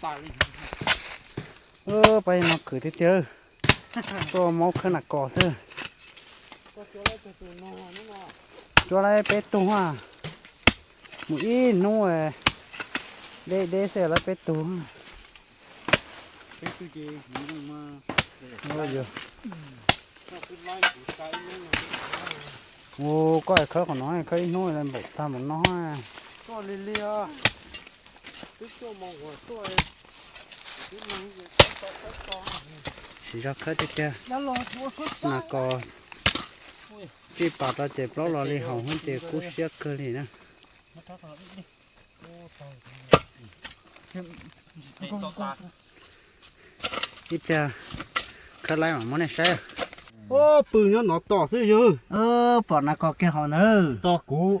Pab no khwv tiag tiag, tuaj maub khawb nas kos xwb. Cuab laib peb tug a, mus ib hnub deb deb xwb laib peb tug. Ua koj khawb qhov no khawb ib hnub npaum tag npaum no. Siv zog khawb tiag tiag, nas kos tsij pam rau ces plaub los li haus ces kub siab kawg li na. Ib pliag khawb laib mam muab nej saib. Pw nyob no tom xwb yog. Pom nas kos kiag hauv ntawd. Tos kuv.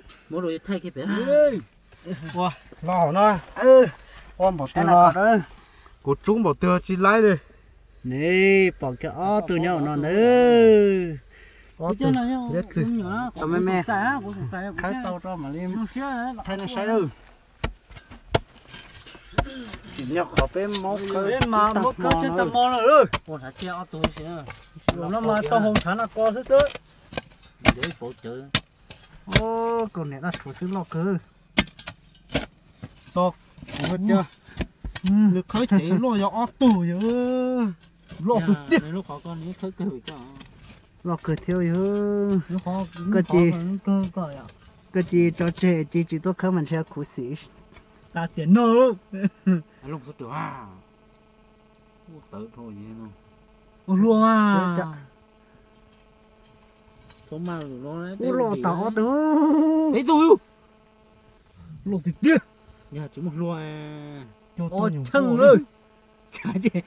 Ua, los hauv no. Ua npaum twg los kuv tsub npaum twg tsis laib li. Ni, pom kiag ob tug nyob hauv no ntawd. Ob tug, tau me me. Khawb tau rau mam li thaij nej saib lawm. Tsim nyog qhov peb maub khawb tag hmo no. Los no mas tau hau ntshav nas kos xwb xwb. Kaus niam daj rhuv xwb loj kawg. Tos kuv tias nws khawb cev luaj yog ob tug yog loj tiag tiag. Loj kawg thiab yog. Koj cia, koj cia tso tseg cia tsis tuaj khawb mas ntshe khuv xim. Tas tiam no. Ua luaj mas. Ub, loj tag ob tug. Peb tug. Loj tiag tiag. Yog tsis muaj hlua. Ob cheej lawm. Tshab ces.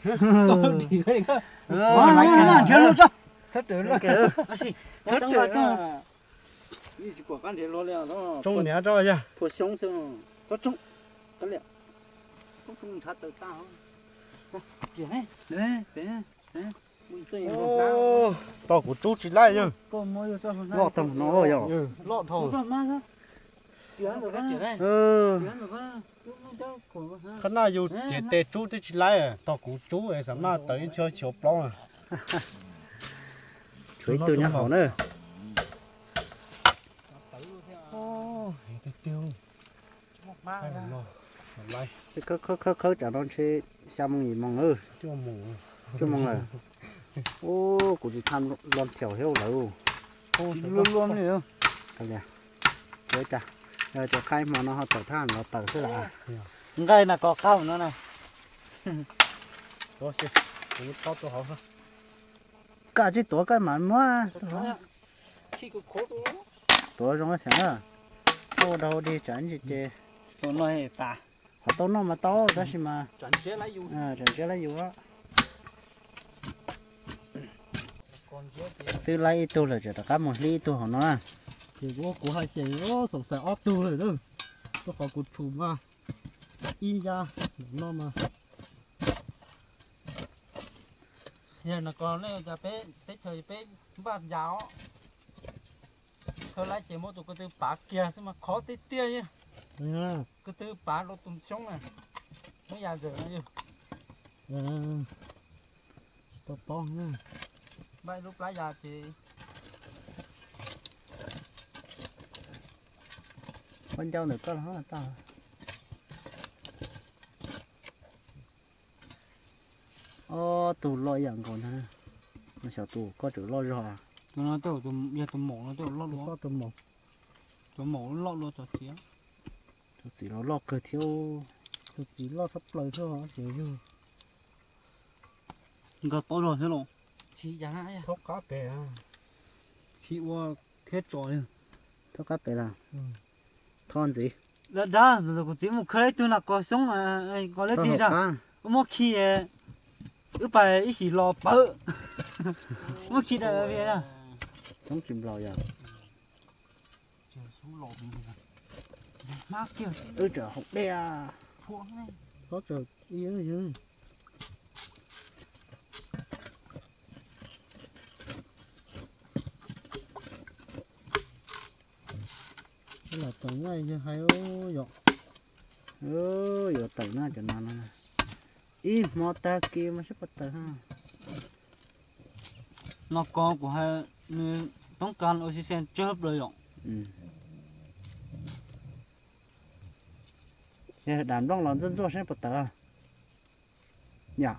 Nrhiav lub tso. Txhob raws lawm. Txhob raws. Tsis pom qab nrhiav hlua li. Tsoo niam rau yog. Phua xyoob xwb. Txhob tsoo. Qab liam. Tsoo ntshav tawm tag. Tau kuv tsub tsis laib yog. Loj tag no yog. Loj dhau. Qhab naj yus cev tes tsub twb tsis laib, tau kuv tsub xam maj tawm ib ncho xyov plaub. Tshuav ib tug nyob hauv na. Khawb khawb khawb tsam no ntshe xya moo yim moo, cuaj moo lawm. Ub, kuv tsis tham lo thiaum thiab lawm. Luaj luaj li. Cov qhaib hmo no ho tawm thaj los tawm xwb las. Nqaij na kos qab no na. Kaj tsij tuav kaj mam muab. Tuav zoo xeem na. Tau ua dog ua dig tsam ntsis ces. Qhov tau noj mas tau tab sis mas tsam ntsiab lawv yus. Twb laib ib tug lawm tseem rov qab mus hlib ib tug hauv no na. Ces kuv, kuv hais xyem, xoom xaiv ob tug lawm, rau qhov kuv tshum mas ib yam no mas. Yog no ko nej cas peb teb chaws peb npaj yas os. Khawb laib ces muab tus ko tw pav kiag xwb mas khov tiag tiag li. Ko tw pav rau tus xyoob na, muab yas zawm no yog. Npaj ib lub plab yas ces. Ua ncauj ntawm koj los tau. Ob tug loj ib yam nkaus ntag. Xyov tus koj tseem loj zog. Tus no yog tus maum no loj dua. Tus maum loj dua txog txiv. Tus txiv los loj kawg thiab. Tus txiv loj tshaj plaws thiab ces yog. Nkag tau zog thiab los. Thaub qab pem. Tsis ua thiab tso li. Thaub qab pem las. Tho ntxiv. Dab dab, kuv txiv mus khawb ib tug nas kos xyoob, kos leb txi tas. Wb muab khi, wb pais ib chim los pawv. Muab khi da. Xyoob tsis nplaum yog. Wb tseem haus dej. Los tawm na yog hais yom. Yuav tawm na cov no na. Ib hmo tag kis mas saib puas tawg. No ko kuv hais nws toob kas oxygen tsawg plaws yom. Yog dam nplooj los ntxuaj ntxuaj saib puas tawg. Yom.